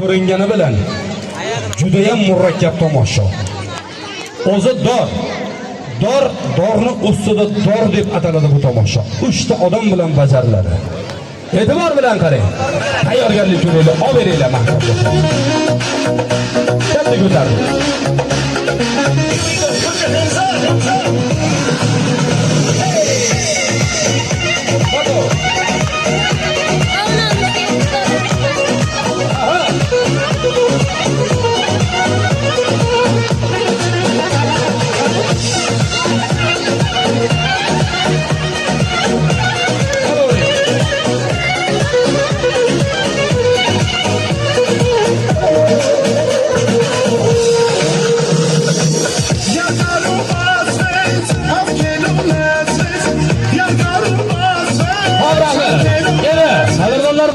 Ko'ringani bilan judayam murakkab tomosha. O'zi dor. Dor, dorni ustida dor deb ataladi bu tomosha. 3 ta odam bilan bajariladi. E'tibor bilan qarang. Tayyorgarlik ko'ringlar, olib beringlar mahkamga. Katta ko'tardi.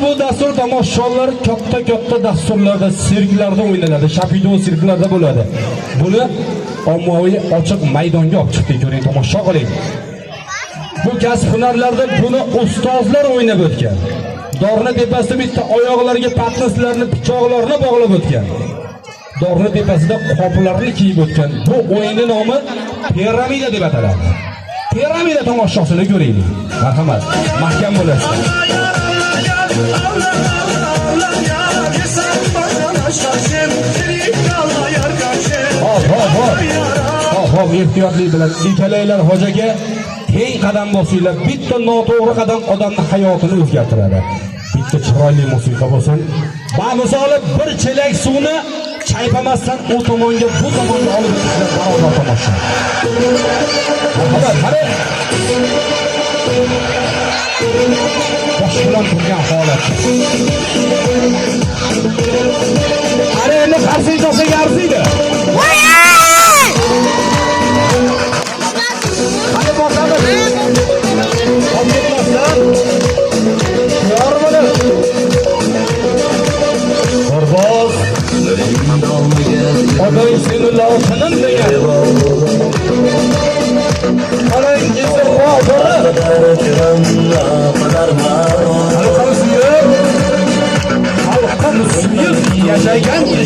Bu dastur tomoshalar katta-katta dasturlarda, sirklarda o'ynaladi, shapito sirklarda bo'ladi. Buni ommaviy ochiq maydonga olib chiqdik, ko'ring, tomosha qiling. Bu kasb hunarlarda buni ustozlar o'ynab o'tgan. Dorni tepasida bitta oyoqlariga patnislarni, pichoqlarni bog'lab o'tgan. Dorni tepasida qoplarni kiyib o'tgan. Bu o'yinning nomi piramida deb ataladi. Piramida tomoshasini ko'raylik. Marhamat, mahkam bo'lasiz. Hop, hop, hop. Hop, hop, ehtiyotlik bilan ikkalanglar hojaga teng qadam bosinglar. Bitta noto'g'ri qadam odamning hayotini o'zgartiradi. Bitta chiroyli musiqa bo'lsin. Ba misoli bir chelak suvni chaypamasdan u tomonga, bu tomonga olib ketishlar barobar tomosha. Marhamat, qani. Bosh bilan turgan holat. Ana endi qarshi to'saga arziydi. Qani bosamiz. Olib ketmasdan. Yor bo'lib. Dorboz. Odam seni lotinim degan. Qarang, xalqim suyib, xalqim suyib yashagan bir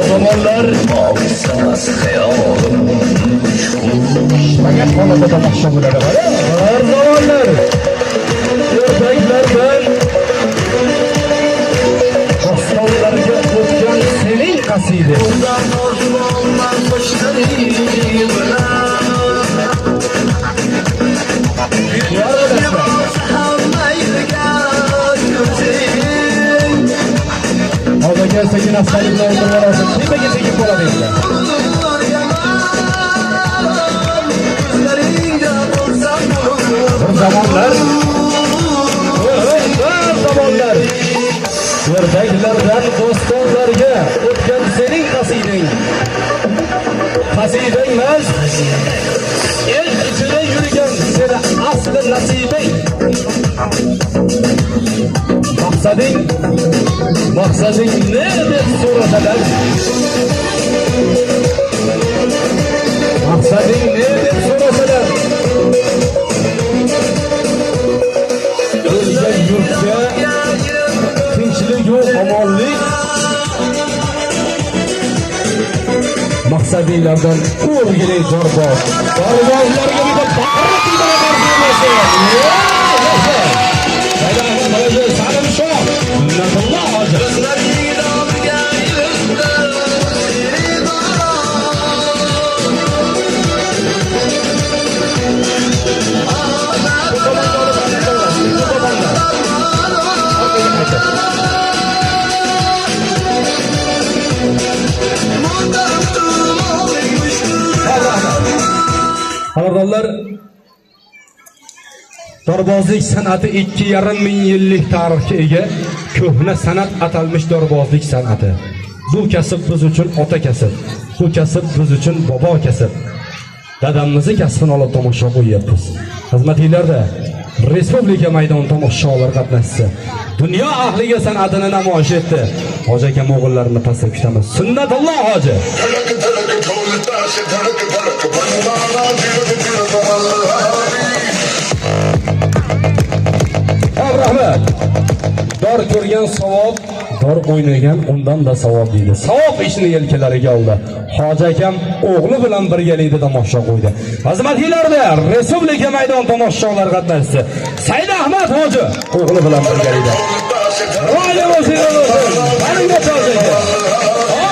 zamonlar Fakat holatda tomosha bo'ladi. Bir zamonlar ertaklardan dostonlarga o'tgan sening qasida. Hozirga sekin astalik bilan o'tirib olasiz. Tepaga tegib qoladi endi. Bir zamonlar, bir zamonlar ertaklardan dostonlarga o'tgan sening qasidang. Qasidang emas, el ichida yurgan seni asli nasibang. Maqsading, maqsading ne deb so'rasalar, maqsading ne deb so'rasalar, elga yurtga tinchlik yo'q, omonlik. Maqsadinglardan o'rgiling dorboz. Dorbozlarga bitta baqirib Salim Shoh, Sunnatulloh hoji. Qadrdonlar, dorbozlik san'ati 2,5 ming yillik tarixga ega ko'hna san'at atalmish dorbozlik san'ati. Bu kasb biz uchun ota kasb, bu kasb biz uchun bobo kasb. Dadamizni kasbini olib tomosha qo'yyapmiz. Xizmatinglarda Respublika maydon tomoshalar qatnashchisi dunyo ahliga san'atini namoyish etdi. Hoji akam o'g'illarini pastga kutamiz. Sunnatulloh hoji. Rahmat. Dor ko'rgan savob, dor o'ynagan undan da savob deydi. Savob ishini yelkalariga oldi. Hoji akam o'g'li bilan birgalikda tomosha qo'ydi. Xizmatlarda Respublika maydon tomoshalar qatnashdi. Said Ahmad hoji o'g'li bilan birgalikda. Ro'yi bo'lsin, bo'lsin. Qani hoji aka.